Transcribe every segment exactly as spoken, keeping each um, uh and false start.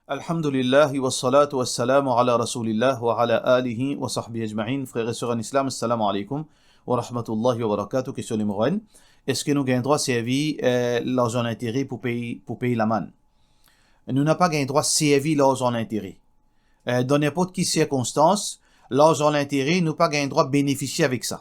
Alhamdulillah, wa salatu wa salamu ala Rasoulillah, wa ala alihi wa sahbihi ajmain. Frer e ser an Islam, assalamu alaikum wa rahmatullahi wa barakatuh. Kestion nimero enn, eski nou gagn drwa servi, eh, larzan lintere pou pey, pou pey lamann? Nou napa gagn drwa servi larzan lintere. Eh, dan ninport ki sirkonstans, larzan lintere, nou pa gagn drwa benefisie avek sa.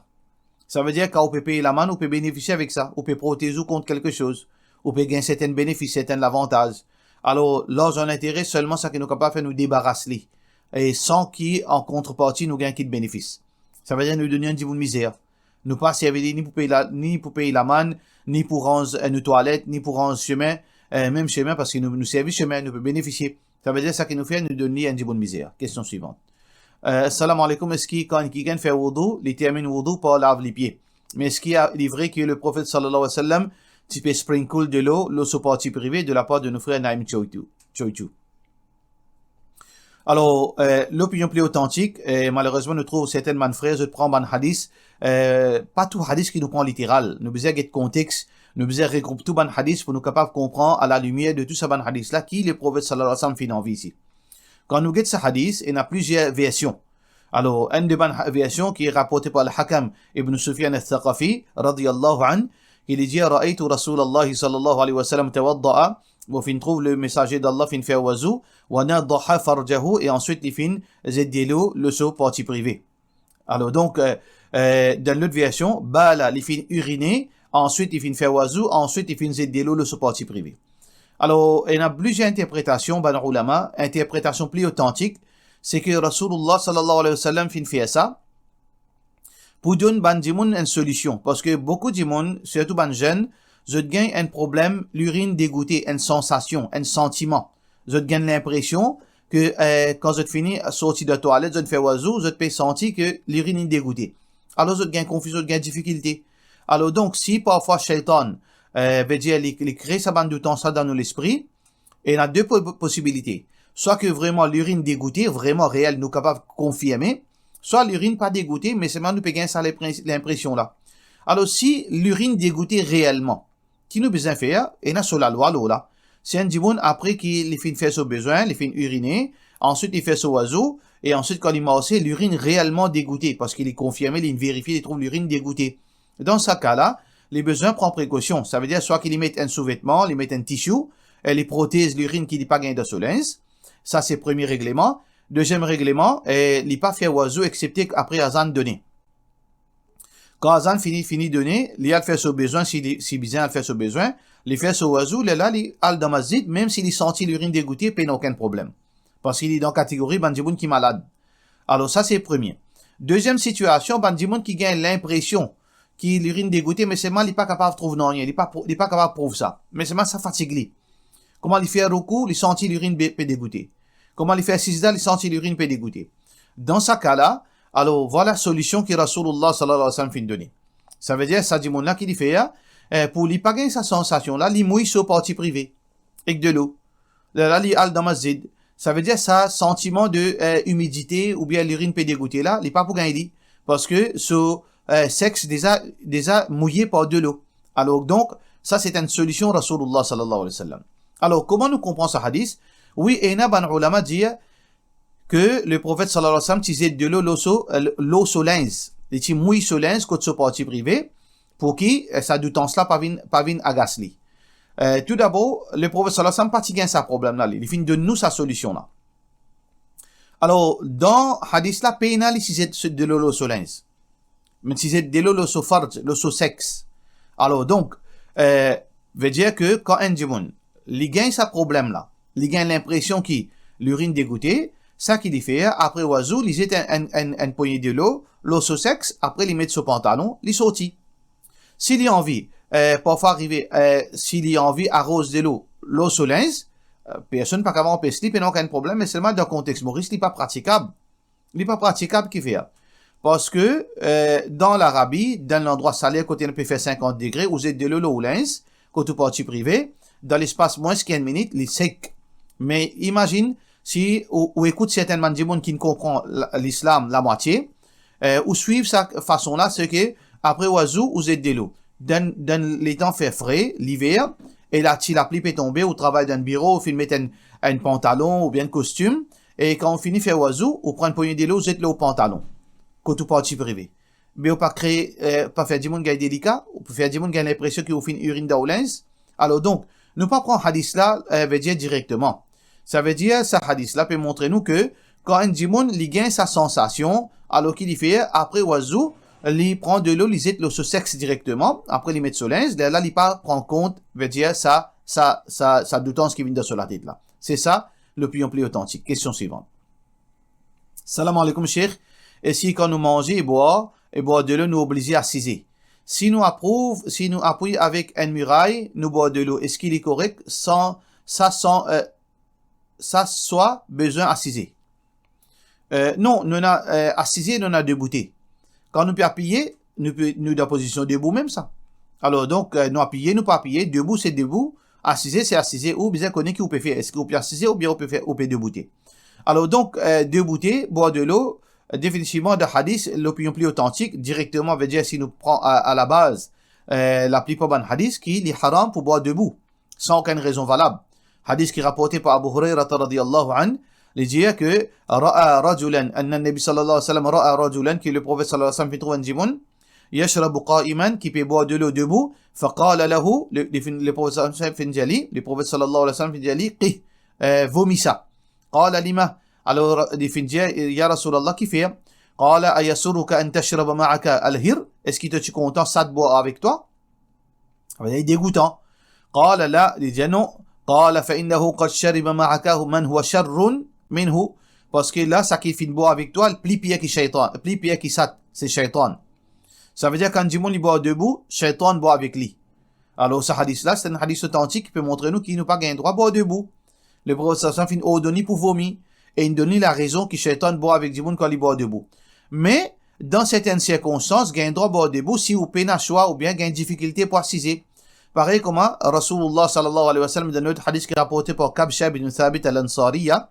Savedir, kan ou pe pey lamann, ou pe benefisie avek sa, ou pe protez ou kont kelke soz, ou pe gagn sertin benefis, sertin lavantaz. Alor, larzan lintere, selman sa ki nou kapav fer, nou debaras li, e san ki, an kontreparti, nou gagn kit benefis. Savedir, nou donn li enn dimoun mizer. Nou pa servi li ni pou pey la, ni pou pey lamann, ni pou ranz, eh, nou twalet, ni pou ranz sime, eh, mem sime, parski nou, nou servi sime, nou pe benefisie. Savedir, sa ki nou fer, nou donn li enn dimoun mizer. Kestion swivant. Eh, salam alaikum, eski kan kikenn fer woudou, li terminn woudou par lav lipie? Me eski, ah, li vre ki Leprofet, sallallahu alayhi wa sallam, ti pe sprinkle delo lor so parti prive, de lapar de nou frer Naim Choitou? Choitou. Alor, eh, lopinion pli otantik, eh, malerezman, nou trouv sertin bann frer, zot pran bann hadis, eh, pa tou hadis ki nou pran literal. Nou bizin get kontex, nou bizin regroup tou bann hadis pou nou kapav konpran, a la limier de tou sa bann hadis la, ki Leprofet, sallallahu alayhi wa sallam, finn anvi isi. Kan nou get sa hadis, ena plizier version. Alor, enn de bann ha-, version ki raporte par Al-Hakam ibn Sufyan Al-Thaqafi, radiyallahu anhu, ki li dir, "Ra'aytu Rasulallahi sallallahu alayhi wa sallam tawadda'a", mo finn trouv Lemesaze d'Allah finn fer wazou, "wa nadaha farjahu", e answit li finn zet delo lor so parti prive. Alor, donk, eh, eh, dan lot version, bala, li finn irine, answit li finn fer wazou, answit li finn zet delo lor so parti prive. Alor, ena plizier interpretasion, bann oulama, interpretasion pli otantik, se ki Rasoulillah, sallallahu alayhi wa sallam, finn fer sa, pou donn bann dimoun enn solision, parski boukou dimoun, sirtou bann zenn, zot gagn enn problem, lirinn degoute, enn sansasion, enn santiman. Zot gagn linpresion ki, eh, kan zot fini sorti dan twalet, zot fer wazou, zot pe santi ki lirinn inn degoute. Alor zot gagn konfizion, zot gagn difikilte. Alor donk, si parfwa Shaitan, eh, vedir li, li kre sa bann doutans la dan nou lespri, ena de po-, posibilite. Swa ki vreman lirinn degoute, vreman reel, nou kapav konfirme, swa lirinn pa degoute, me selman nou pe gagn sa linpre-, linpresion la. Alor, si lirinn degoute reelman, ki nou bizin fer? Ena so lalwa lor la. Si enn dimoun, apre ki li finn fer so bezwin, li finn irine, answit li fer so wazou, e answit kan li marse, lirinn reelman degoute, parski li konfirme, li verifie, li trouv lirinn degoute. Dan sa ka la, li bizin pran prekosion. Savedir swa ki li met enn souvetman, li met enn tisi, e li protez lirinn ki li pa gagn dan so linz. Sa se premie regleman. Deziem regleman, eh, li pa fer wazou exepte apre azan done. Kan azan fini, fini done, li al fer so bezwin, si li, si bizin al fer so bezwin, li fer so wazou, lerla li al dan masjid, mem si li santi lirinn degoute, pena okenn problem. Parski li dan kategori bann dimoun ki malad. Alor sa se premie. Deziem sitiasion, bann dimoun ki gagn linpresion ki lirinn degoute, me selman li pa kapav trouv nanye, li pa pou-, li pa kapav prouv sa. Me selman sa fatig li. Kouma li fer roukou, li santi lirinn be-, pe degoute. Kouma li fer sizda, li santi lirinn pe degoute. Dan sa ka la, alor, vwala solision ki Rasoulillah, sallallahu alayhi wa sallam, finn done. Savedir, sa dimoun la ki li fer, eh, pou li pa gagn sa sansasion la, li mouy so parti prive ek delo. Lerla li al dan masjid. Savedir sa santiman de, eh, imidite oubien lirinn pe degoute la, li pa pou gagn li, parski so, eh, sex deza, deza mouye par delo. Alor donk, sa se enn solision Rasoulillah, sallallahu alayhi wa sallam. Alor, kouma nou konpran sa hadis? Wi, ena bann oulama dir ki Leprofet, sallallahu alayhi wa sallam, ti zet delo lor so, eh, lor so linz. Li ti mouy so linz kot so parti prive, pou ki, eh, sa doutans la pa vinn, pa vinn agas li. Eh, toudabor, Leprofet, sallallahu alayhi wa sallam, pa ti gagn sa problem la, li. Li finn donn nou sa solision la. Alor, dan hadis la, pena li ti zet so, delo lor so linz. Me ti zet delo lor so farj, lor so sex. Alor, donk, eh, vedir ki kan enn dimoun, li gagn sa problem la, li gagn linpresion ki lirinn degoute, sa ki li fer, apre wazou, li zet enn, enn, enn, enn pognie delo lor so sex, apre li met so pantalon, li sorti. Si li anvi, eh, parfwa arive, eh, si li anvi aroz delo lor so linz, eh, personn pa kapav anpes li, pena okenn problem, me selman dan kontex Moris, li pa pratikab. Li pa pratikab, kifer? Parski, eh, dan Larabi, dan landrwa saler kote li pe fer sinkant degre, ou zet delo lor ou linz, kot ou parti prive, dan lespas mwins ki enn minit, li sek. Me imazinn, si ou, ou ekout sertin bann dimoun ki konpran la, Lislam lamwatie, eh, ou swiv sa fason la, se ki apre wazou, ou zet delo. Dan, dan letan fer fre, liver, e la, ti lapli pe tonbe, ou travay dan enn biro, ou finn met enn, enn pantalon oubien enn kostim, e kan ou fini fer ou azou, ou pran enn pogne delo, ou zet lor ou pantalon, kot ou parti prive. Be ou pa kree, eh, pa fer dimoun gagn delika, ou pa fer dimoun gagn linpresion ki ou finn irinn dan ou linz. Alor donk, nou pa pran hadis la, eh, vedir direkteman. Savedir, sa hadis la pe montre nou ke kan enn dimoun, li gagn sa sansasion, alor ki li fer, apre ou azou, li pran delo, li zet lor so sex direkteman, apre li met so linz, lerla li pa pran kont, vedir sa, sa, sa, sa doutans ki vinn dan so latet la. Se sa, lopinion pli otantik. Kestion swivan. Salam aleykoum, Sheikh. Eski kan nou manze e bwar, e bwar delo, nou oblize asize? Si nou aprouv, si nou apwiy avek enn miray, nou bwar delo, eski li korek san, sa san, eh, sa swa bizin asize? Eh, non, nou ena, eh, asize, nou ena deboute. Kan nou pe apiye, nou pe, nou dan pozision debou mem sa. Alor donk, eh, nou apiye, nou pa apiye, debou se debou, asize se asize, ou bizin kone ki ou pe fer, eski ou pe asize oubien ou pe fer, ou pe deboute. Alor donk, eh, deboute, bwar delo, eh, definitivman dan hadis, lopinion pli otantik, direkteman, vedir si nou pran a, a la baz, eh, laplipar bann hadis ki li haram pou bwar debou, san okenn rezon valab. Hadis ki raporte par Abu Hurairah radiyallahu anhu, li dir ke, ra'a rajulan, anna Nabi sallallahu alayhi wa sallam ra'a rajulan, ki Leprofet sallallahu alayhi wa sallam finn trouv enn dimoun, yashrabu qa'iman, ki pe bwar delo debou, faqala lahu, le, li finn, Leprofet sallallahu alayhi wa sallam finn dir li, Leprofet sallallahu alayhi wa sallam finn dir li, qih, eh, vomi sa. Qala lima, alor li finn dir, ya Rasulallah, kifer? Qala ayasurruka an tashraba ma'aka al-hir, eski to ti kontan sat bwar avek twa? Savedir li degoutan. Qala la, li dir non. Qala fa innahu qad shariba ma'aka man huwa sharrun minhu. Parski la, sa ki finn bwar avek twa, pli pir ki shaytan, pli pir ki sat, se shaytan. Savedir kan dimoun li bwar debou, shaytan bwar avek li. Alor sa hadis la, se enn hadis otantik ki pe montre nou ki nou pa gagn drwa bwar debou. Leprofet sallallahu alayhi wa sallam finn ordonn li pou vomi, e inn donn li larezon ki shaytan bwar avek dimoun kan li bwar debou. Me, dan sertenn sirkonstans, gagn drwa bwar debou si ou pena swa oubien gagn difikilte pou asize. Parey kouma Rasoulillah sallallahu alayhi wa sallam, dan lot hadis ki raporte par Kabsha bin Thabit al-Ansariya,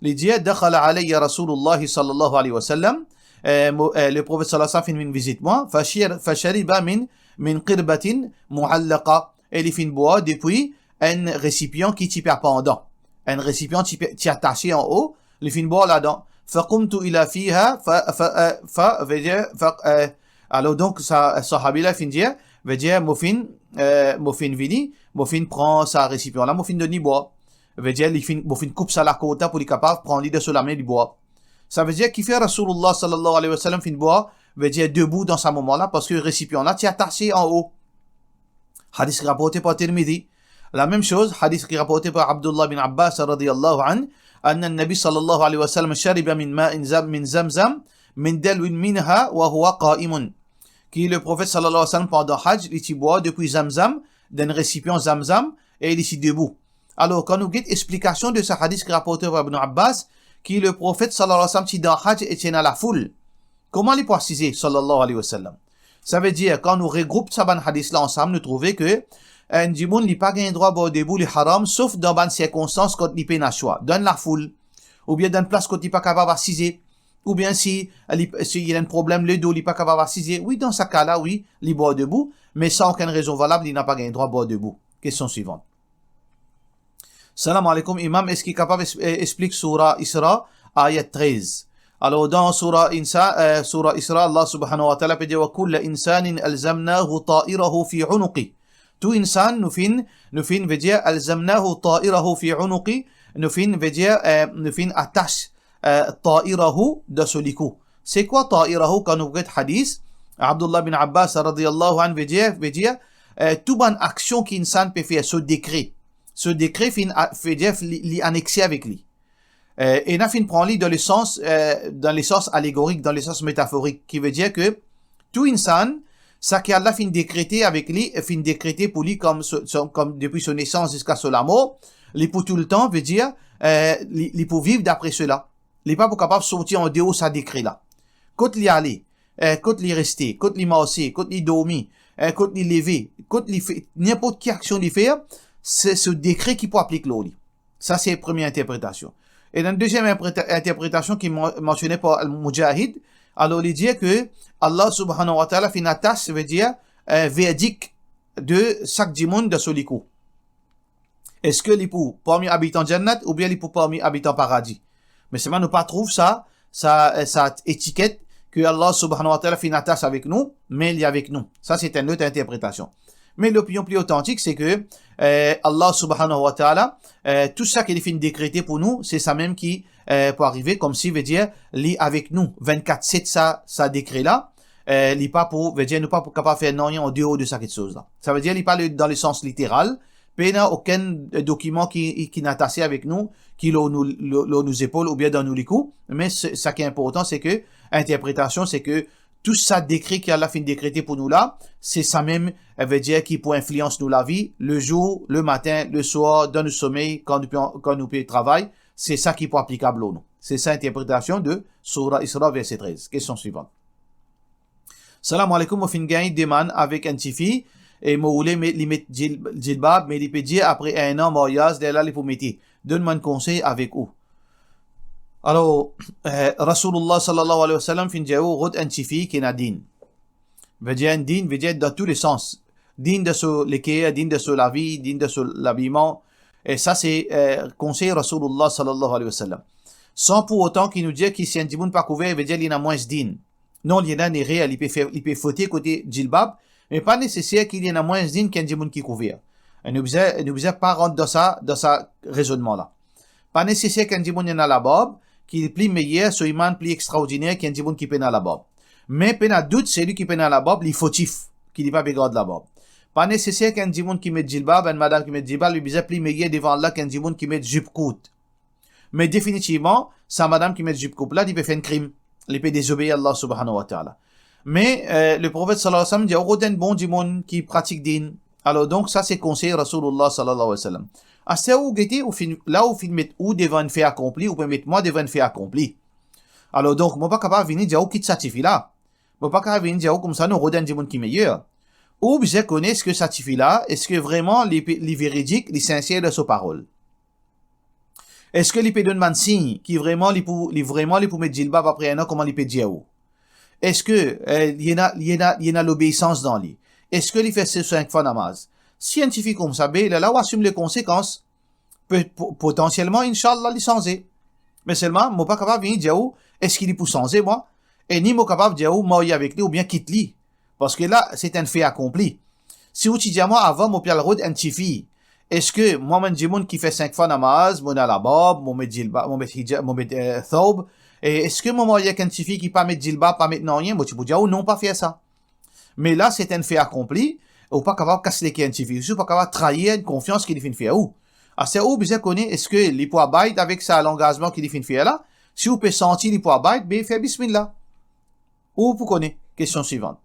li dir, dakhala alayya Rasoulillah sallallahu alayhi wa sallam, eh, mo-, eh, Leprofet sallallahu alayhi wa sallam finn vinn vizit mwa, fashir-, fashariba min, min qirbatin mu'allaqa, e li finn bwar depi enn resipian ki ti pe pandan. Enn resipian ti pe, ti atase anlo, li finn bwar ladan. Faqumtu ila fiha, fa, fa, eh, fa, vedir, fa, eh, alor donk, sa, sahabi la finn dir, vedir, mo finn, eh, mo finn vini, mo finn pran sa resipian la, mo finn donn li bwar. Vedir, li finn, mo finn koup sa lakord la pou li kapav pran li dan so lame, li bwar. Savedir, kifer Rasoulillah sallallahu alayhi wa sallam finn bwar, vedir, debou dan sa moman la, parski resipian la ti atase anlo. Hadis raporte par Tirmidhi. Lamem soz, hadis ki raporte par Abdullah bin Abbas radiyallahu anhu, anna Nabi sallallahu alayhi wa sallam shariba min ma'in zam-, min Zamzam, min dalwin minha wa huwa qa'imun. Ki Leprofet sallallahu alayhi wa sallam, pandan Hajj, li ti bwar depi Zamzam, dan enn resipian Zamzam, e li ti debou. Alor, kan nou get explikasion de sa hadis ki raporte par Ibn Abbas, ki Leprofet sallallahu alayhi wa sallam ti dan Hajj e ti ena lafoul, kouma li pou asize, sallallahu alayhi wa sallam? Savedir, kan nou regroup sa bann hadis la ansam, nou trouve ke enn dimoun, li pa gagn drwa bwar debou, li haram, sof dan bann sirkonstans kot li pena swa, dan lafoul, oubien dan enn plas kot li pa kapav asize, oubien si li, si li ena enn problem ledo, li pa kapav asize, wi, dan sa ka la, wi, li bwar debou, me san okenn rezon valab, li napa gagn drwa bwar debou. Kestion swivan. Salam aleykoum, Imam, eski kapav es-, eh, explik soura Isra, ayat trez? Alor, dan soura Insa-, eh, soura Isra, Allah subhanahu wa ta'ala pe dir, "Wa kulla insanin alzamnahu ta'irahu fi unuqi." Tou insan, nou finn, nou finn, vedir, alzamnahu ta'irahu fi unuqi, nou finn, vedir, eh, nou finn atas, eh, ta'irahu dan so likou. Se kwa ta'irahu? Kan nou get hadis, Abdullah bin Abbas radiyallahu anhu, vedir, vedir, eh, tou bann aksion ki insan pe fer, so dekre. So dekre finn a-, vedir, li, li anexe avek li. Eh, ena finn pran li dan lesans, eh, dan lesans alegorik, dan lesans metaforik, ki vedir ke tou insan, sa ki Allah finn dekrete avek li, e finn dekrete pou li kom so, so, kom depi so nesans ziska so lamor, li pou toultan, vedir, eh, li, li pou viv dapre sela. Li pa pou kapav sorti andeor sa dekre la. Kot li ale, eh, kot li reste, kot li marse, kot li dormi, eh, kot li leve, kot li fer, ninport ki aksion li fer, se so dekre ki pou aplik lor li. Sa se premie interpretasion. E dan deziem interpreta-, interpretasion ki man-, mansione par Al-Mujahid, alor li dir ke Allah subhanahu wa ta'ala finn atas, vedir, eh, verdik de sak dimoun dan so likou. Eski li pou parmi abitan Jannat oubien li pou parmi abitan paradi? Me selman nou pa trouv sa, sa, sa etiket ke Allah Subhanahu wa Ta'ala finn atas avek nou, me li avek nou. Sa se enn lot interpretasion. Me lopinion pli otantik, se ke, eh, Allah Subhanahu wa Ta'ala, eh, tou sa ki li finn dekrete pou nou, se sa mem ki, eh, pou arive, koumsi, vedir, li avek nou, vennkat set sa, sa dekre la, eh, li pa pou, vedir, nou pa pou kapav fer nanye an deor de sa kiksoz la. Sa vedir, li pa le, dan le sans literal, pena okenn, eh, dokiman ki, ki atase avek nou, ki lor nou, lor, lor nou zepol oubien dan nou likou, me se, sa ki inportan, se ke, interpretasion, se ke tou sa dekre ki Allah finn dekrete pou nou la, se sa mem, eh, vedir ki pou inflians nou lavi, le zour, le matin, le swar, dan nou somey, kan nou pe, kan nou pe travay, se sa ki pou aplikab lor nou. Se sa interpretasion de Soura Isra, verse trez. Kestion swivan. Salam aleykoum, mo finn gagn demann avek enn tifi, e mo oule me, li met jil-, jilbab, me li pe dir apre enn an maryaz, lerla li pou mete. Donn mwa enn konsey avek ou. Alor, eh, Rasoulullah sallallahu alayhi wa sallam finn dir ou, rod enn tifi ki ena din. Vedir enn din, vedir dan tou le sans. Din dan so leker, din dan so lavi, din dan so labiman. E sa se, eh, konsey Rasoulullah sallallahu alayhi wa sallam. San pou otan ki nou dir ki si enn dimoun pa kouver, vedir li ena mwins din. Non, li ena enn erer, li pe fer, li pe fote kote jilbab, me pa neseser ki li ena mwins din ki enn dimoun ki kouver. E nou bizin, nou bizin pa rant dan sa, dan sa rezonnman la. Pa neseser ki enn dimoun ena labarb, ki li pli meyer, so iman pli extraordiner ki enn dimoun ki pena labarb. Me pena dout, seli ki pena labarb, li fotif, ki li pa pe gard labarb. Pa neseser ki enn dimoun ki met jilbab, enn madam ki met jilbab, li bizin pli meyer devan Allah ki enn dimoun ki met zip kourt. Me definitivman, sa madam ki met zip kourt la, li pe fer enn krim, li pe dezobeir Allah Subhanahu wa Ta'ala. Me, eh, Leprofet sallallahu alayhi wa sallam dir, rod enn bon dimoun ki pratik din. Alor donk, sa se konsey Rasoulullah sallallahu alayhi wa sallam. Aster ou gete, ou finn, la ou finn met ou devan enn fe akonpli, ou pe met mwa devan enn fe akonpli. Alor donk, mo pa kapav vini dir ou kit sa tifi la. Mo pa kapav vini dir ou koumsa non, rod enn dimoun ki meyer. Ou bizin kone eski sa tifi la, eski vreman li pe, li veridik, li sinser dan so parol. Eski li pe donn bann sign ki vreman li pou, li vreman li pou met jilbab apre enn an, kouma li pe dir ou? Eski, eh, li ena, li ena, li ena lobeisans dan li? Eski li fer so sink fwa namaz? Si enn tifi koumsa, be, lerla ou asim le konsekans. Pe-, po-, potansielman, inshallah, li sanze. Me selman, mo pa kapav vini dir ou, eski li pou sanze, mwa? E ni mo kapav dir ou, marye avek li oubien kit li. Parski la, se enn fe akonpli. Si ou ti dir mwa avan, mo pe al rod enn tifi, eski mwa, mo enn dimoun ki fer sink fwa namaz, mo ena labarb, mo met jilbab, mo met hijab, mo met, eh, thawb, e eski mo marye ek enn tifi ki pa met jilbab, pa met nanye, mo ti pou dir ou, non, pa fer sa. Me la, se enn fe akonpli, ou pa kapav kas leker enn tifi, ou pa kapav trair enn konfians ki li finn fer ou. Aster ou bizin kone eski li pou abide avek sa langazman ki li finn fer la. Si ou pe santi li pou abide, be fer bismillah. Ou pou kone. Kestion swivan.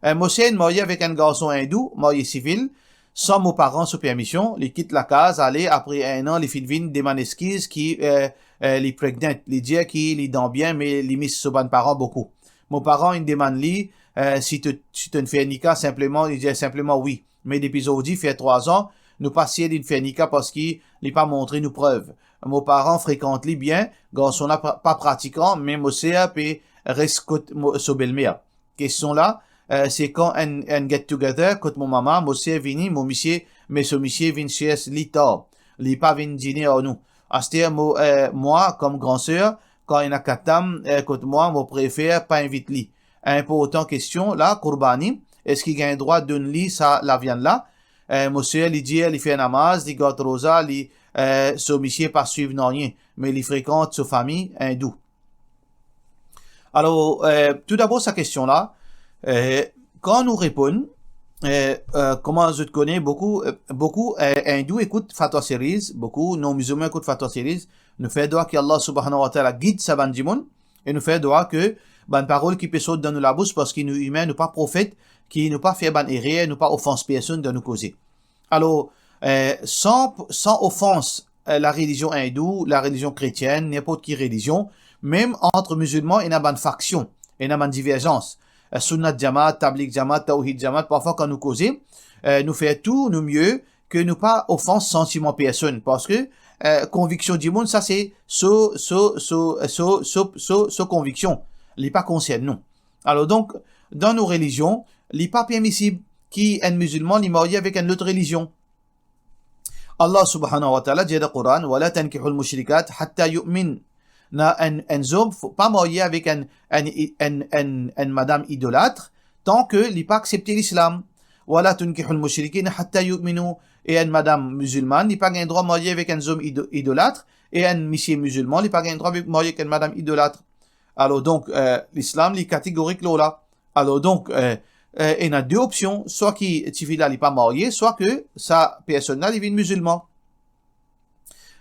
Eh, mo ser inn marye avek enn garson indou, marye sivil, san mo paran so permision, li kit lakaz, ale, apre enn an, li finn vinn demann eskiz ki, eh, eh, li pregnant, li dir ki li dan bien, me li mis so bann paran boukou. Mo paran inn demann li, eh, si to, si to inn fer nika sinpleman, li dir sinpleman wi. Me depi zordi, fer trwa zan, nou pa sir li inn fer nika parski li pa montre nou prev. Mo paran frekant li bien, garson la pa, pa pratikan, me mo ser pe res kot mo, so belmer. Kestion la, eh, se kan enn, enn get together kot mo mama, mo ser vini, mo misie, me so misie vinn sers li tar. Li pa vinn dine ar nou. Aster mo, eh, mwa, kom gran ser, kan ena katam, eh, kot mwa, mo prefer pa invit li. Inportan kestion la, kourbani, eski gagn drwa donn li sa laviann la? Eh, mo ser, li dir li fer namaz, li gard roza, li, eh, so misie pa swiv nanye, me li frekant so fami indou. Alor, eh, toudabor sa kestion la, eh, kan nou reponn, eh, eh, kouma zot kone, boukou, eh, boukou, eh, indou ekout Fatwa Series, boukou non mizilman ekout Fatwa Series. Nou fer dwa ki Allah Subhanahu wa Ta'ala gid sa bann dimoun, e nou fer dwa ki bann parol ki pe sort dan nou labous, parski nou imin, nou pa profet, ki nou pa fer bann erer, nou pa ofans personn dan nou koze. Alor, eh, san, san ofans, eh, larelizion indou, larelizion kretienn, ninport ki relizion, mem ant mizilman, ena bann faksion, ena bann diverzans. Eh, Sunnat Jamaat, Tabligh Jamaat, Tawhid Jamaat, parfwa kan nou koze, eh, nou fer tou nou mie ki nou pa ofans santiman personn, parski, eh, konviksion dimoun, sa se so, so, so, so, so, so, so konviksion. Li pa konsern nou. Alor donk, dan nou relizion, li pa permisib ki enn mizilman li marye avek enn lot relizion. Allah subhanahu wa ta'ala dir dan Koran, "Wa la tankihul mushrikat hatta yu'min." Na enn, enn zom, fo pa marye avek enn, enn, enn, enn, enn madam idolat, tan ke li pa aksepte lislam. "Wa la tunkihul mushrikin hatta yu'minu." E enn madam mizilman, li pa gagn drwa marye avek enn zom ido-, idolat, e enn misie mizilman, li pa gagn drwa marye ek enn madam idolat. Alor donk, eh, lislam, li kategorik lor la. Alor donk, eh, eh, ena de opsion, swa ki tifi la, li pa marye, swa ke sa personn la, li vinn mizilman.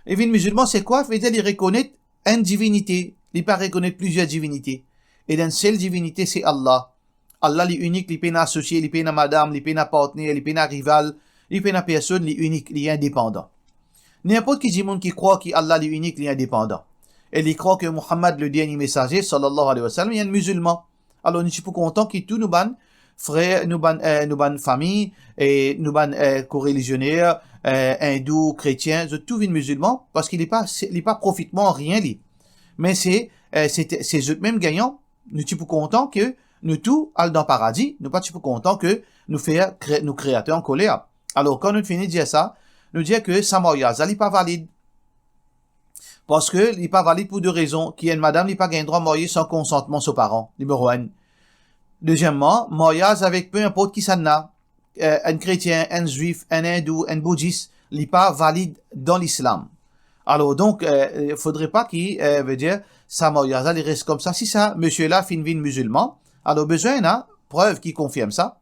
Li vinn mizilman, se kwa? Vedir li rekonet enn divinite, li pa rekonet plizier divinite. E enn sel divinite, se Allah. Allah, li inik, li pena asosie, li pena madam, li pena partner, li pena rival, li pena personn, li inik, li indepandan. Ninport ki dimoun ki krwar ki Allah, li inik, li indepandan, e li krwar ki Muhammad, le dernier messager, sallallahu alayhi wa sallam, li enn mizilman. Alor, nou ti pou kontan ki tou nou bann frer, nou bann, eh, nou bann fami, e nou bann, eh, korelizioner, eh, indou, kretien, zot tou vinn mizilman, parski li pa, se, li pa profit mwa anrien, li. Me se, eh, se, se zot mem gagnan. Nou ti pou kontan ke nou tou al dan paradi, nou pa ti pou kontan ke nou fer kre-, nou Kreater ankoler. Alor, kan nou fini dir sa, nou dir ke sa maryaz la, li pa valid. Parski li pa valid pou de rezon, ki enn madam, li pa gagn drwa marye san konsantman so paran, nimero enn. Dezieman, maryaz avek pe inport kisannla, eh, enn kretien, enn zwif, enn indou, enn boudis, li pa valid dan lislam. Alor donk, eh, fodre pa ki, eh, vedir, sa maryaz la, li res koumsa. Si sa misie la finn vinn mizilman, alor bizin ena prev ki konfirm sa.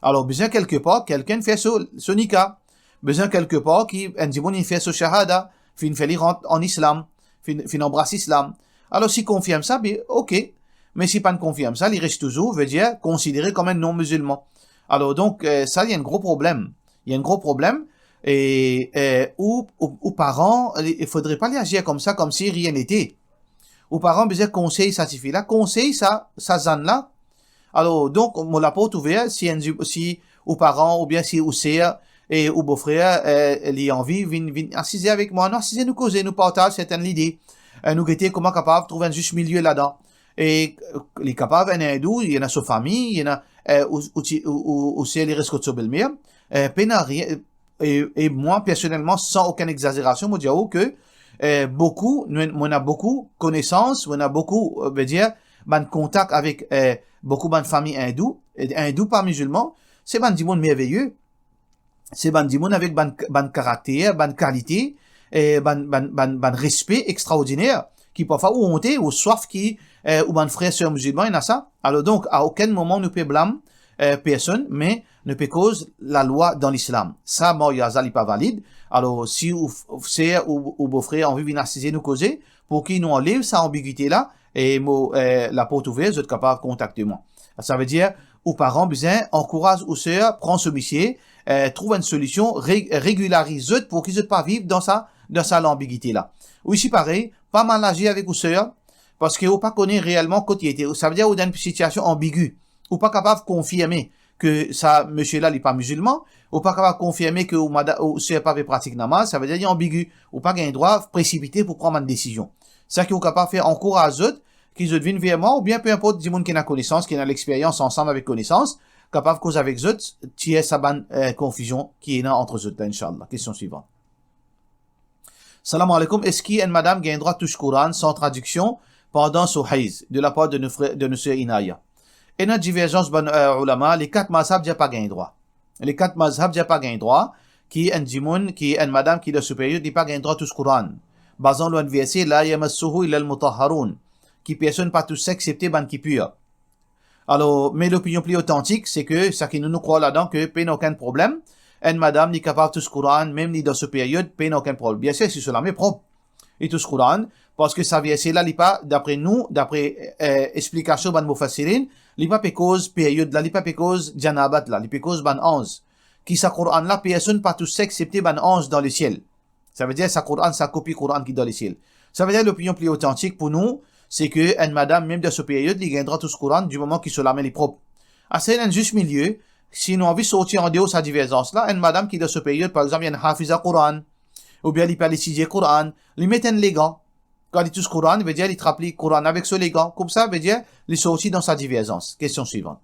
Alor bizin kelkepar, kelkenn fer so, so nika. Bizin kelkepar ki enn dimoun inn fer so shahada, finn fer li rant an islam, finn, finn anbras islam. Alor si konfirm sa, be, ok. Me si pa'nn konfirm sa, li res touzour, vedir, konsidere kom enn non-mizilman. Alor donk, eh, sa, li enn gro problem. Li enn gro problem. E, eh, ou, ou, ou paran, li, fodre pa li azir koumsa, koumsi rien n'était. Ou paran bizin konsey sa tifi la, konsey sa, sa zann la. Alor donk, mo laport ouver, si enn di-, si ou paran oubien si ou ser e ou bofrer, eh, li anvi vinn, vinn asize avek mwa, nou asize, nou koze, nou partaz sertenn lide. Eh, nou gete kouma kapav trouv enn zis milie ladan. E, eh, li kapav enn indou, li ena so fami, li ena, eh, ou, ou ti, ou, ou, ou ser li res kot so belmer. Eh, pena rien, e, e mwa, personelman, san okenn egzazerasion, mo dir ou ke, eh, boukou, nou, mo ena boukou konesans, mo ena boukou, eh, vedir, bann kontak avek, eh, boukou bann fami indou, e indou pa mizilman, se bann dimoun merveye, se bann dimoun avek bann, bann karakter, bann kalite, eh, bann, bann, bann, bann respe extraordiner, ki parfwa ou onte, ou swaf ki, eh, ou bann frer ser mizilman ena sa. Alor donk, a okenn moman nou pe blam, eh, personn, me nou pe koz lalwa dan lislam. Sa maryaz la, li pa valid. Alor si ou f-, ou ser ou, ou bofrer anvi vinn asize nou koze, pou ki nou anlev sa anbigite la, e mo, eh, laport ouver, zot kapav kontakte mwa. Savedir, ou paran bizin ankouraz ou ser pran so misie, eh, trouv enn solision, re-, regilariz zot pou ki zot pa viv dan sa, dan sa lanbigite la. Ou isi parey, pa mal azir avek ou ser, parski ou pa kone reelman kot li ete. Savedir ou dan enn sitiasion anbigi. Ou pa kapav konfirme ke sa misie la, li pa mizilman, ou pa kapav konfirme ke ou mada-, ou ser pa pe pratik namaz, savedir li anbigi. Ou pa gagn drwa presipite pou pran bann desizion. Seki ou kapav fer, ankouraz zot, ki zot vinn ver mwa, oubien pe inport dimoun ki ena konesans, ki ena lexperyans ansam avek konesans, kapav koz avek zot, tir sa bann, eh, konfizion ki ena ant zot la, inshallah. Kestion swivan. Salam aleykoum, eski enn madam gagn drwa tous Koran san tradiksion pandan so hayz, de lapar de nou frer, de nou ser Inaya? Ena diverzans bann, eh, oulama, le kat mazhab dir pa gagn drwa. Le kat mazhab dir pa gagn drwa ki enn dimoun, ki enn madam ki dan so peryod, li pa gagn drwa tous Koran, bazan lor enn verse, "La yamassuhu illal mutahharun," ki personn pa tous sa exsepte bann ki pir. Alor, me lopinion pli otantik, se ke seki nou, nou krwar ladan, ke pena okenn problem, enn madam, li kapav tous Koran, mem li dan so peryod, pena okenn problem. Biensir, si so lame prop, li tous Koran, parski sa verse la, li pa, dapre nou, dapre, eh, explikasion bann mufassirin, li pa pe koz peryod la, li pa pe koz janabat la, li pe koz bann anz. Ki sa Koran la, personn pa tous sa exsepte bann anz dan lesiel. Savedir sa Koran, sa kopi Koran ki dan lesiel. Savedir lopinion pli otantik pou nou, se ke enn madam, mem dan so peryod, li gagn drwa tous Koran, di moman ki so lame li prop. Ase enn zis milie, si nou anvi sorti andeor sa diverzans la, enn madam ki dan so peryod, par exanp, li enn hafiza Koran, oubien li pe al etidie Koran, li met enn legan. Kan li tous Koran, vedir li trap li Koran avek so legan. Koumsa, vedir li sorti dan sa diverzans. Kestion swivan.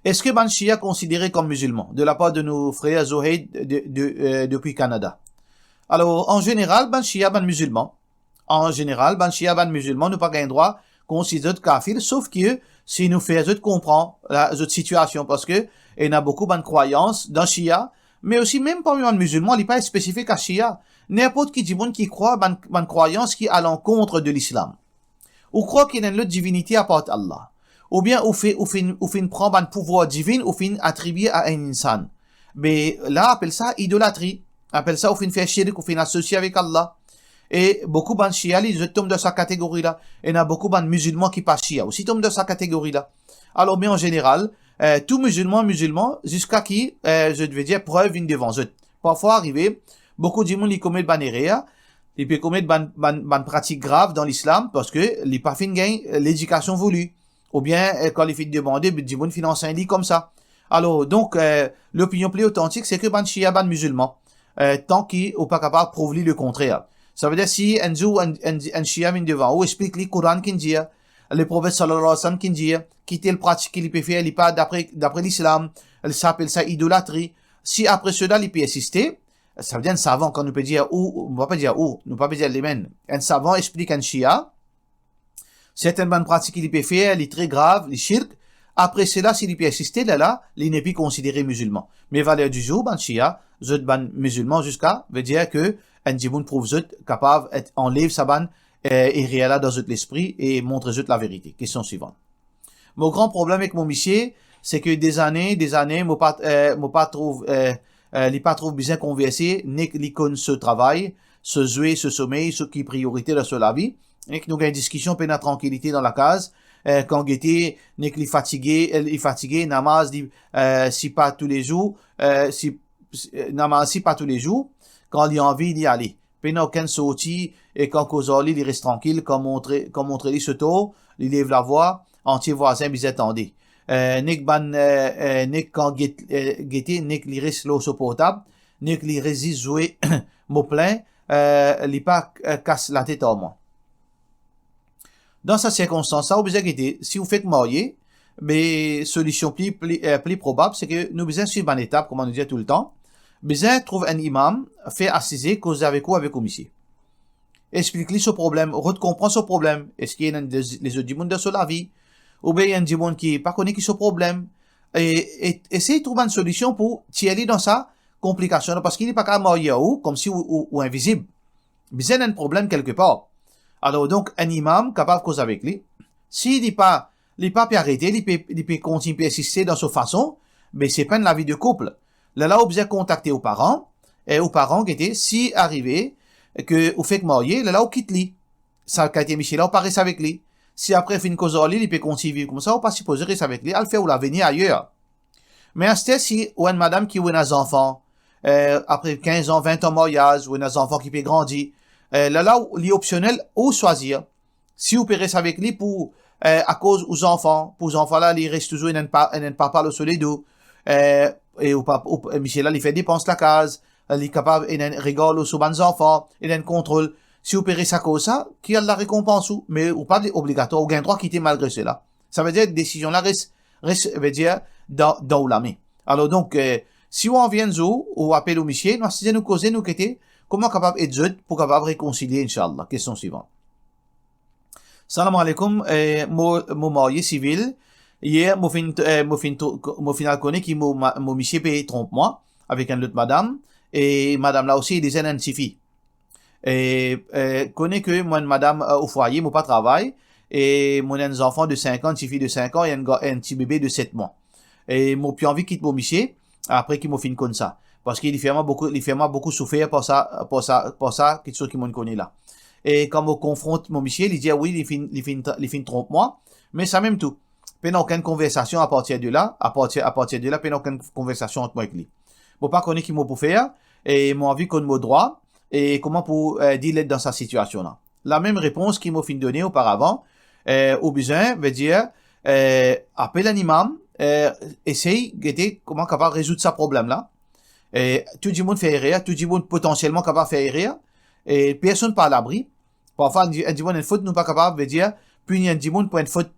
Eski bann Shia konsidere kom mizilman? De lapar de nou frer Zohaid de, de, eh, depi Kanada. Alor, an zeneral, bann Shia, bann mizilman. An zeneral, bann Shia, bann mizilman, nou pa gagn drwa konsidere zot kafir, sof ki si nou fer zot konpran la, zot sitiasion, parski ena boukou bann krwayans dan Shia, me osi mem parmi bann mizilman, li pa spesifik a Shia. Ninport ki dimoun ki krwar bann, bann krwayans ki a lankont de Lislam. Ou krwar ki ena enn lot divinite apar Allah. Oubien ou fe-, ou finn, ou finn pran bann pouvwar divin, ou finn atribie a enn insan. Be la, apel sa idolatri. Apel sa ou finn fer shirk, ou finn asosie avek Allah. E boukou bann Shia, li, zot tom dan sa kategori la. Ena boukou bann mizilman ki pa Shia osi tom dan sa kategori la. Alor, me an zeneral, eh, tou mizilman, mizilman, ziska ki, eh, zot, vedir, prev vinn devan zot. Parfwa arive, boukou dimoun li komet bann erer, li pe komet bann, bann, bann pratik grav dan Lislam, parski li pa finn gagn, eh, ledikasion vouli. Oubien, eh, kan li finn demande, dimoun finn ansegn li koumsa. Alor, donk, eh, lopinion pli otantik, se ki bann Shia, bann mizilman, eh, tan ki ou pa kapav prouv li lekontrer. Savedir, si enn zour enn, enn, enn Shia vinn devan ou, explik li Koran ki'nn dir, Leprofet sallallahu alayhi wa sallam ki'nn dir, ki tel pratik ki li pe fer, li pa dapre, dapre Lislam, sa apel sa idolatri. Si apre sela li pe insiste, savedir enn savan, kan nou pe dir ou, nou pa pe dir ou, nou pa pe dir limem, enn savan explik enn Shia, sertin bann pratik ki li pe fer, li tre grav, li shirk. Apre sela, si li pe insiste, lerla, li nepli konsidere mizilman. Me valer di zour, bann Shia, zot bann mizilman ziska, vedir ki enn dimoun prouv zot kapav et anlev sa bann, eh, erer la dan zot lespri e montre zot laverite. Kestion swivan. Mo gran problem ek mo misie, se ki dezane, dezane, mo pa, eh, mo pa trouv, eh, eh, li pa trouv bizin konverse, nek li konn so travay, so zwe, so somey, so ki priorite dan so lavi. Nek nou gagn diskision, pena trankilite dan lakaz. Eh, kan gete, nek li fatige, eh, li fatige, namaz li, eh, si pa toulezour, eh, si, si, eh, namaz si pa toulezour, kan li anvi, li ale. Pena okenn sorti, e kan koz ar li, li res trankil, kan montre, kan montre li so tor, li lev lavwa, antie vwazin bizin tande. Eh, nek bann, eh, eh, nek kan get-, eh, gete, nek li res lor so portab, nek li res zis zwe mo plin, eh, li pa, eh, kas latet ar mwa. Dan sa sirkonstans la, ou bizin gete, si ou fek marye, be solision pli, pli, eh, pli probab, se ki nou bizin swiv bann etap, kouma nou dir toultan. Bizin trouv enn imam, fer asize, koze avek ou, avek ou misie. Explik li so problem, rod konpran so problem. Eski ena de-, lezot dimoun dan so lavi? Oubien enn dimoun ki pa kone ki so problem? E, e, esey trouv enn solision pou tir li dan sa konplikasion la, parski li pa kapav marye ar ou, koumsi ou, ou, ou invizib. Bizin enn problem kelke par. Alor, donk, enn imam kapav koz avek li. Si li pa, li pa pe arete, li pe, li pe kontign persiste dan so fason, be se pa enn lavi de koup. Lerla ou bizin kontakte ou paran, e ou paran gete, si arive ki ou fek marye, lerla ou kit li. Sa kalite misie la, ou pa res avek li. Si apre finn koz ar li, li pe kontign viv koumsa, ou pa sipoze res avek li, al fer ou lavenir ayer. Me aster, si ou enn madam ki ou ena zanfan, eh, apre kinz an, vin an maryaz, ou ena zanfan ki pe grandi, eh, lerla ou, li opsionel, ou swazir. Si ou pe res avek li pou, eh, akoz ou zanfan, pou zanfan la, li res touzour ena enn pa-, ena enn papa lor so ledo, eh, e ou pa-, ou, misie la, li fer depans lakaz, li kapav ena enn regar lor so bann zanfan, ena enn kontrol. Si ou pe res akoz sa, ki Allah rekonpans ou, me ou pa obligatwar, ou gagn drwa kite malgre sela. Savedir desizion la res, res, vedir dan, dan ou lame. Alor donk, eh, si ou anvi enn zour, ou apel ou misie, nou asize, nou koze, nou gete kouma kapav ed zot pou kapav rekonsilie, inshallah. Kestion swivan. Salam aleykoum, eh, mo, mo marye sivil. Yer, mo finn, eh, mo finn tro-, mo finn al kone ki mo ma-, mo misie pe tronp mwa avek enn lot madam, e madam la osi, li ena enn tifi. E, eh, kone ki mo enn madam, eh, o fwaye, mo pa travay, e mo ena enn zanfan de sink an, tifi de sink an, e enn ga-, enn ti bebe de set mwa. E mo pe anvi kit mo misie, apre ki mo finn konn sa. Parski li fer mwa boukou, li fer mwa boukou soufer par sa, par sa, par sa, kiksoz ki mo kone la. E kan mo konfront mo misie, li dir, wi, li finn, li finn, li finn tronp mwa, me sa mem tou. Pena okenn konversasion apartir de la, apartir, apartir de la, pena okenn konversasion ant mwa ek li. Mo pa kone ki mo pou fer, e mo anvi konn mo drwa, e kouma pou, eh, deal dan sa sitiasion la. Lamem repons ki mo finn done oparavan, eh, ou bizin, vedir, eh, apel enn imam, eh, esey gete kouma kapav rezoud sa problem la. Eh, tou dimoun fer erer, tou dimoun potansielman kapav fer erer, e personn pa alabri. Parfwa, enn di-, enn dimoun enn fot, nou pa kapav, vedir, pini enn dimoun pou enn fot,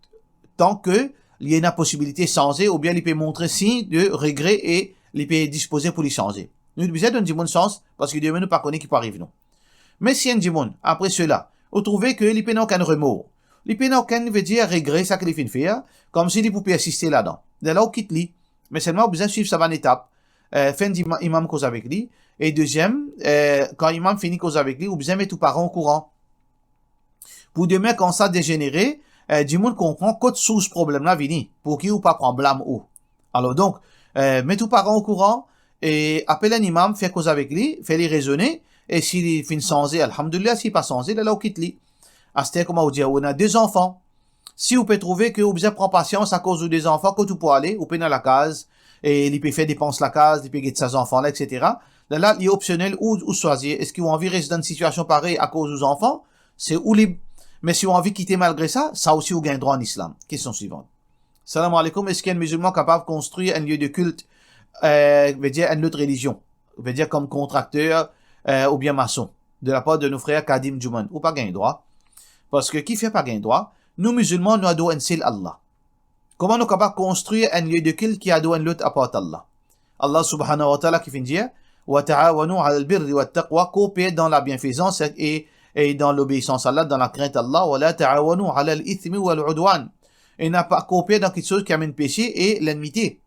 tan ki, li ena posibilite sanze, oubien li pe montre sign de regre e li pe dispoze pou li sanze. Nou bizin donn dimoun sans, parski demin nou pa kone ki pou ariv nou. Me si enn dimoun, apre sela, ou trouve ke li pena okenn remor, li pena okenn, vedir, regre sa ki li finn fer, koumsi li pou persiste ladan, lerla ou kit li. Me selman ou bizin swiv sa bann etap. Eh, fer enn dima-, imam koz avek li. E deziem, eh, kan imam fini koz avek li, ou bizin met ou paran okouran. Pou demin, kan sa dezenere, eh, dimoun konpran kot sours problem la vini, pou ki ou pa pran blam ou. Alor donk, eh, met ou paran okouran e apel enn imam, fer koz avek li, fer li rezone, e si li finn sanze, alhamdulillah, si li pa sanze, lerla ou kit li. Aster, kouma ou dir, ou ena de zanfan. Si ou pe trouve ke ou bizin pran pasians akoz ou de zanfan, kot ou pou ale, ou pena lakaz, e li pe fer depans lakaz, li pe get sa zanfan la, etsetera. Lerla, li opsionel, ou, ou swazir, eski ou anvi res dan enn sitiasion parey akoz ou zanfan? Se ou lib. Me si ou anvi kite malgre sa, sa osi ou gagn drwa an islam. Kestion swivan. Salam aleykoum, eski enn mizilman kapav konstrir enn lie de kilt, eh, vedir enn lot relizion, vedir kom kontrakter, eh, oubien mason, de lapar de nou frer Kadim Djouman? Ou pa gagn drwa. Parski kifer pa gagn drwa? Nou mizilman, nou ador enn sel Allah. Kouma nou kapav konstrir enn lie de kilt ki ador enn lot apar Allah? Allah subhanahu wa ta'ala ki finn dir, "Wa ta'awanu alal birri wat taqwa", korper dan labienfezans e, e dan lobeisans Allah, dan lakrint Allah, "Wa la ta'awanu alal ithmi wal udwan", e na pa korper dan kiksoz ki amenn pese e lennmite.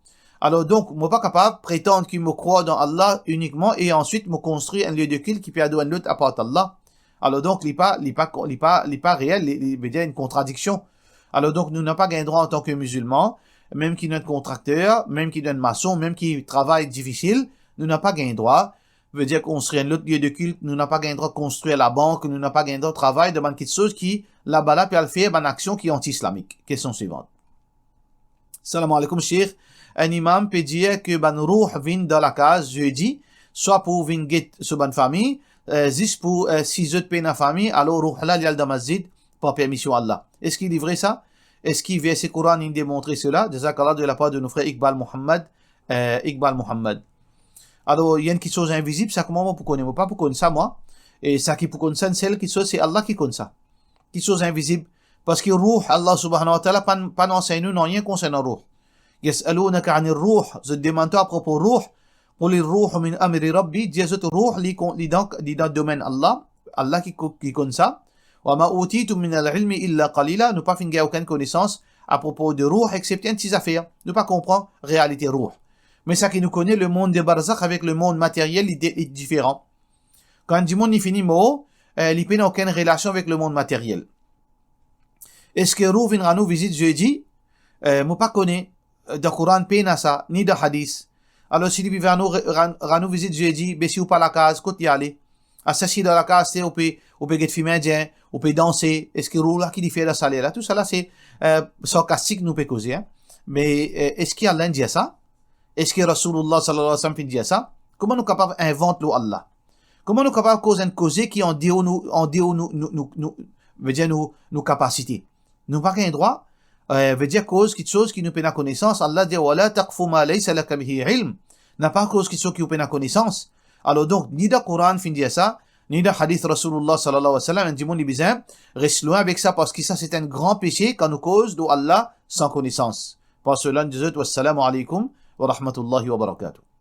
Alor donk, mo pa kapav pretann ki mo krwar dan Allah inikman e answit mo konstrir enn lie de kilt ki pe ador enn lot apar Allah. Alor donk, li pa, li pa, li pa, li pa reel, li, li vedir enn kontradiksion. Alor donk, nou napa gagn drwa antan ke mizilman, mem ki nou enn kontrakter, mem ki nou enn mason, mem ki travay difisil, nou napa gagn drwa, vedir konstrir enn lot lie de kilt, nou napa gagn drwa konstrir labank, nou napa gagn drwa travay dan bann kiksoz ki laba la pe al fer bann aksion ki anti-islamik. Kestion swivan. Salam aleykoum, Sheikh. Enn imam pe dir ke bann rouh vinn dan lakaz zedi, swa pou vinn get so bann fami, eh, zis pou, eh, si zot pena fami, alor rouh la li al dan masjid par permision Allah. Eski li vre sa? Eski verse Koran inn demontre sela? Jazakallah, de lapar de nou frer Iqbal Muhammad, eh, Iqbal Muhammad. Alor, ena kiksoz invizib, sa kouma mo pou kone? Mo pa pou konn sa, mwa. E sa ki pou konn sa, enn sel kiksoz, se Allah ki konn sa. Kiksoz invizib. Parski rouh, Allah subhanahu wa ta'ala pa, pa ansegn nou nanye konsernan rouh. Yas'alunaka anir ruh, zot demann twa apropo rouh, qulir ruhu min amri Rabbi, dir zot rouh li kon-, li dan, li dan domenn Allah, Allah ki ko-, ki konn sa. Wa ma utitum minal ilmi illa qalila, nou pa finn gagn okenn konesans apropo de rouh, exepte enn ti zafer. Nou pa konpran realite rouh. Me sa ki nou kone, lemond de barzakh avek lemond materyel, li de-, li diferan. Kan dimoun li fini mor, eh, li pena okenn relasion avek lemond materyel. Eski rouh vinn rann ou vizit zedi? Eh, mo pa kone, eh, dan Koran pena sa, ni dan hadis. Alor, si li pe rann ou, rann, rann ou vizit zedi, be si ou pa lakaz, kot li ale? Aster si dan lakaz, aster ou pe, ou pe get fim indien, ou pe danse, eski rouh la ki li fer dan sa ler la? Tousala se, eh, sarkastik nou pe koze, hein. Me, eh, eski Allah inn dir sa? Eski Rasoulillah sallallahu alayhi wa sallam finn dir sa? Kouma nou kapav invant lor Allah? Kouma nou kapav koz enn koze ki andeor nou, andeor nou, nou, nou, nou, vedir nou, nou kapasite? Nou pa gagn drwa, eh, vedir koz kiksoz ki nou pena konesans. Allah dir, "Wa la taqfu ma laysa laka bihi ilm." Napa koz kiksoz ki ou pena konesans. Alor donk, ni dan Koran finn dir sa, ni dan hadis Rasoulillah sallallahu alayhi wa sallam, enn dimoun li bizin res lwin avek sa, parski sa se enn gran pese kan nou koz lor Allah san konesans. Par sela, nou dir zot, wassalamu alaykum wa rahmatullahi wa barakatuh.